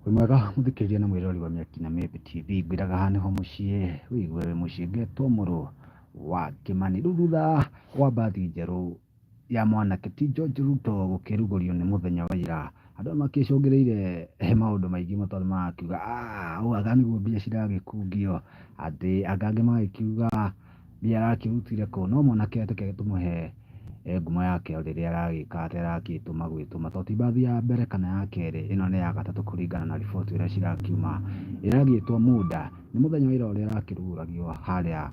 Wĩ mwega mũthikĩrĩria na mwĩroreri wa Mĩaki na Mĩmbi TV, ngwĩraga haha nĩho mũciĩ wĩigue wĩ mũciĩ ngetwo mũrũ wa Kĩmani. Rĩu thutha wa mbathi njerũ ya mwanake ti George Ruto gũkĩrugũrio nĩ mũthenya wa ira, andũ makĩcũngĩrĩire maũndũ maingĩ mũno tondũ marakiuga ũũ anga nĩguo mbia ciragĩkungio, atĩ anga angĩ magagĩkiuga mbia arakĩrutire kũ, no mwanake reke tũmũhe ngumo yake o rĩrĩa aragĩka atĩ arakĩtũma gwĩtũma, tondũ ti mbathi ya mbere kana ya kerĩ, ĩno nĩ ya gatatũ kũringana na riboti ũrĩa cirakiuma. Ĩragĩtwo Muda, nĩ mũthenya wa ira ũrĩa ĩrakĩrugũragio harĩa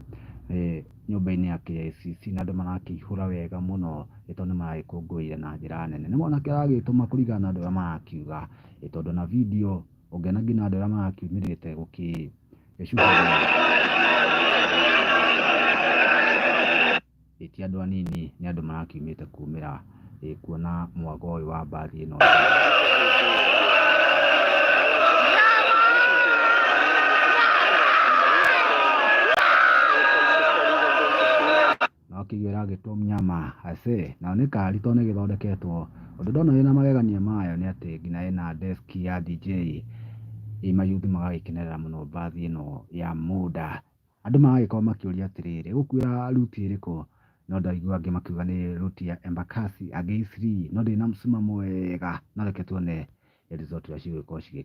nyũmba-inĩ ya KICC na andũ marakĩihũra wega mũno nĩ tondũ nĩ maragĩkũngũĩire na njĩra nene. Nĩ mwanake ũragĩtũma kũringana na andũ ũrĩa marakiuga, tondũ na video ũngĩona nginya andũ arĩa marakiumĩrĩte gũkĩcuhĩrwo ti andũ anini, nĩ andũ marakiumĩte kumĩra kuona mwago ũyũ wa mbathi ĩno. Na ũkĩigua ĩragĩtwo mnyama aisee, nayo nĩ kari tondũ nĩ ĩgĩthondeketwo. Ũndũ ndona wĩna magegania mayo nĩ atĩ nginya ĩna desk ya DJ, mayouth magagĩkenerera mũno mbathi ĩno ya Muda. Andũ magagĩkorwo makĩũria atĩrĩrĩ, ĩgũkuĩra route ĩrĩkũ? No ndaigua angĩ makiuga nĩ route ya Embakasi, angĩ Eastleigh, no ndĩrĩ na msimamo wega, no reke tuone result ũrĩa cigũgĩkorwo cigĩkinya.